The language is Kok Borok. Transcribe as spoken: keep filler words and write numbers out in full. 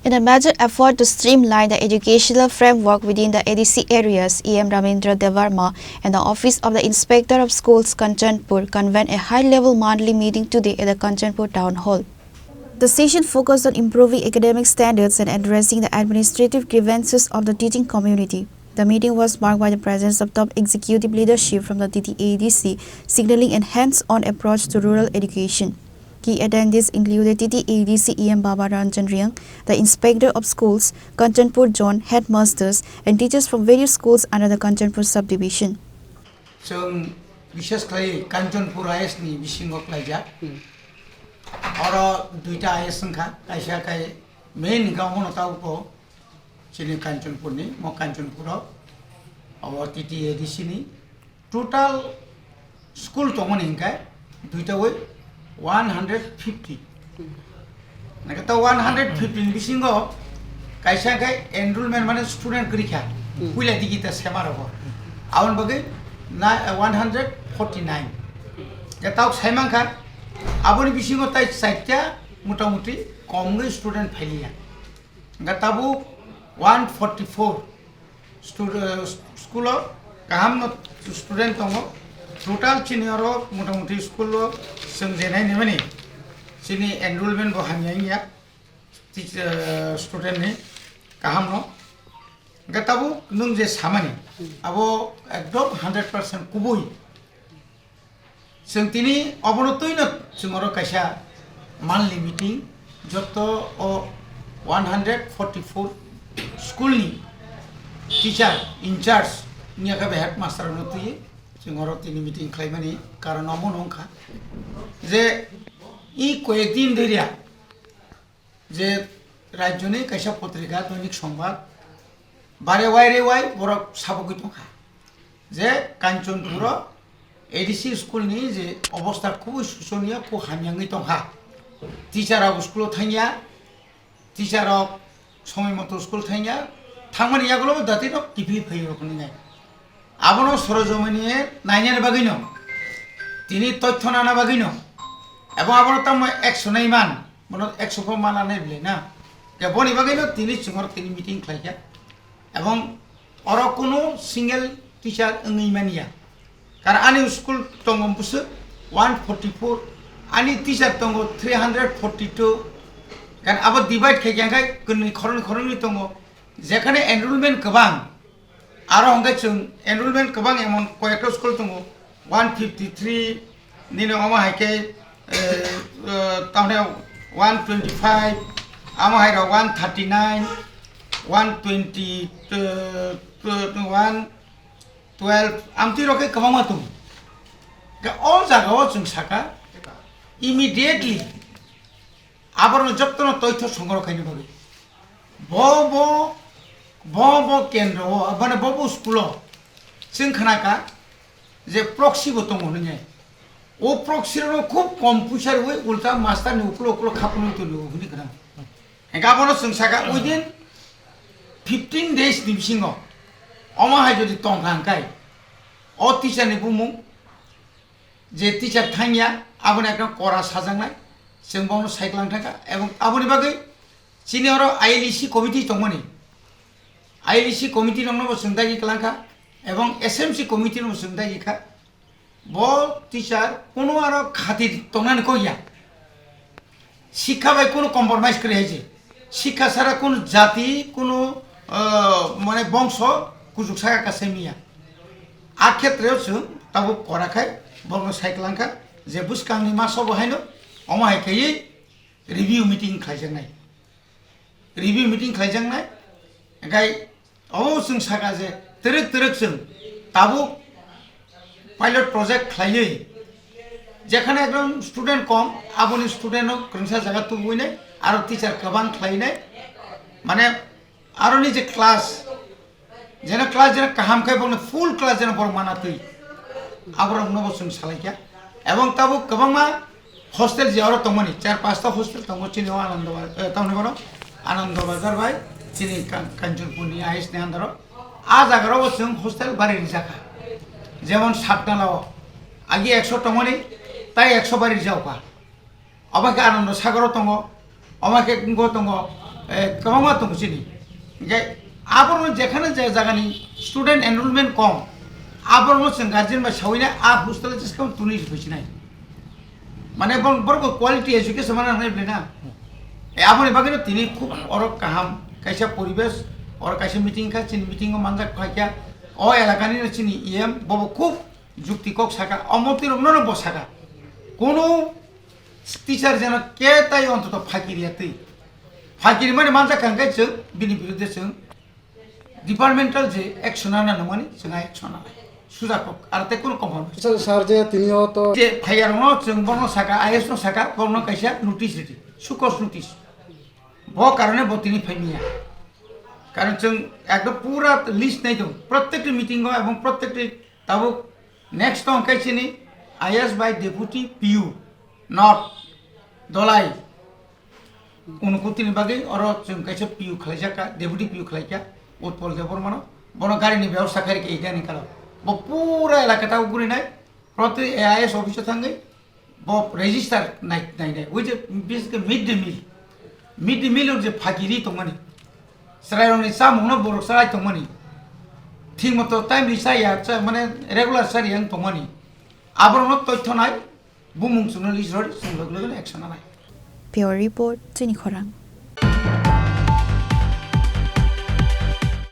In a major effort to streamline the educational framework within the A D C areas, E M Ramendra Debbarma and the Office of the Inspector of Schools, Kanchanpur, convened a high-level monthly meeting today at the Kanchanpur Town Hall. The session focused on improving academic standards and addressing the administrative grievances of the teaching community. The meeting was marked by the presence of top executive leadership from the T T A D C, signaling a hands-on approach to rural education. Key attendees included T T A D C E M Baba Ranjan Reang, the Inspector of Schools, Kanchanpur Zone, headmasters, and teachers from various schools under the Kanchanpur subdivision. Chwng bishes khlai Kanchanpur I S ni bisingo khlaijak. Oro duita I S wngkha, kaisa kai main wngkha omono tabuk o chini Kanchanpur ni, mo Kanchanpur o abo T T A D C ni total school tongmani hingkhe duita oi one hundred fifty. Nake ta one hundred fifty ni bisingo kaisa khe enrollment mane student kwrwi kha, puila digi ta sema rogo. Aboni bagwi na one hundred forty nine. Ke tok saimang kha, aboni bisingo tai chaita motamuti komgwi student phailiya. Hingkhe tabuk one forty four stud-, eh, school o kaham no student tongo. Total chini oro motamuti school o chwng je nai nimani chini enrollment bo hamya wngya, teacher, student ni kaham no. Hingkhe tabuk nwng je samani abo ekdom hundred percent kubui. Chwng tini obono twino chwng oro kaisa monthly meeting, joto o one hundred forty four school ni teacher in charge wngya khe bai headmaster no twi chwng oro tini meeting khlaimani karon omono wngkha je i koyek din doriya je rajyoni kaisa potrika Doinik Songbat bare waire wai borok sabogwi tongkha je Kanchanpuro A D C school ni je obostha khubui susoniya, khu hamya wngwi tongkha. Teacher rok school o thangya, teacher rok somoi moto school thangya, thangmani yagulo bo dati rok kiphilwi phaio rok wngnai. Abono sorojomoni nainani bagwino, tini tothyo nana bagwino, abo abono tamo ekso nai man, bono ekso pho mana nai bwle na. Ke boni bagwino tini chwngno tini meeting khlaikha. Ebong oro kunu single teacher wngwi manya. Karon ani school tongo bwswk one forty four, ani teacher tongo three hundred forty two. Karon abo divide khaikha khe kwnwi khoroknwi khoroknwi tongo. Jekhane enrollment kwbang, aro hwnkhe chwng enrollment kwbang emon koyekta school tongo, one fifty three, nini omo hai khe, eh, eh, tamni one twenty five, amo hai rok one thirty nine, one twenty, eh, one twelve, amtwi rok khe kwbangma tongo. Khe o jaga o chwng saka immediately aborokno jotono toitho songrok khaina bagwi. Bo, bo, bo, bo kendro o, mane bo, bo school o chwng khna kha je proxy bo tongo hwnwi. O proxy rokno khub kom puisa rwui ulta master ni ukulo ukulo khapnwi tongo hwnwi khna. Hingkhe abono chwng saka within fifteen days ni bisingo omo hai jodi tong kha hwnkhe o teacher ni bumung je teacher thangya aboni ekdom kora sajaknai, chwng bono sai kwlang thangkha. Ebong aboni bagwi chini oro I L E C committee tongmani, I L E C committee rokno bo chwng dagi kwlang kha ebong S M C committee rokno chwng dagi kha. Bo teacher kuno aro khatir tongnani kok ya. Sikha bai kuno compromise kwrwi hai se. Sikha sara kuno jati, kuno, ah, mane bongso kuchuk saka kaisa miya. A khetreo chwng tabuk kora khai borokno sai kwlang kha je bwskangni maso bo haino omo hai khaiwi review meeting khlaijaknai. Review meeting khlaijaknai. Hingkhai obo chwng saka je twrwk twrwk chwng tabuk pilot project khlaiwi jekhane ekdom student kom, aboni student no kwrwngsa jaga tubui nai, aro teacher kwbang khlai nai, mane aroni je class, jeno class jeno kaham khe bokno full class jeno borok mana twi, aborok no bo chwng salai kha. Ebong tabuk kwbangma hostel je oro tongmani, char pasta hostel tongo chini o Anando Ba-, eh, tamni bono Anando Bazar bai chini Kan-, Kanchanpur ni I S ni under o. A jaga rok bo chwng hostel bari rijak kha. Jemon Satnala o agi ekso tongmani, tai ekso bari rijak kha. Obo khe Anando Sagaro tongo, obo khe wngbo tongo, Eh, kwbangma tongo chini. Hinkhe aborokno jekhano je jagani student enrollment kom, aborokno chwng guardian bai sawina a hostel-o jeskam tuni rwphuisinai. Mane borok, borok quality education mana nangnai bwlai na. Eh, aboni bagwino tini khub oro kaham kaisa poribesh, oro kaisa meeting kha, chini meeting-o manjak phaikha. O elakani no chini E M bobo khub jukti kok saka, omo twi rokno no bo saka. Kono teacher jeno ke tai ontoto phakiri ya twi. Phakiri mani manjak kha hwnkhe chwng bini biruddhe chwng departmental je action ana nangmani chwng action ana. Suja kok, ar te kono compromise. Sir, sir je tini o to je phaiya rokno chwng bono saka, I S no saka, bono kaisa notice ridi. Sukos notice. Bo karone bo tini phai miya. Karon chwng ekdom pura list nai dong. Protekti meeting o ebong protekti tabuk next tong kai chini I S by deputy P U, not Dolai. Unukutini bagwi oro chwng kaisa P U khwlaijak kha, deputy P U khwlaikha, Utpal Debbarmano. Bono gari ni bebosta khairikha idani kalo. Bo pura elaka tabuk gurinai, proti A I S office o thangwi, bo register nai, nai, nai. Oi je, bises khe mid day meal. Mid day meal o je phakiri tongmani. Chwrairokni chamungno borok chwrai tongmani. Thik moto time ri chaya, cha-, mane regular chari ang tongmani. Aborokno toitho nai, bumung chwngno list rodi, chwng loge loge action nanai. Bureau Report, Chini Khorang.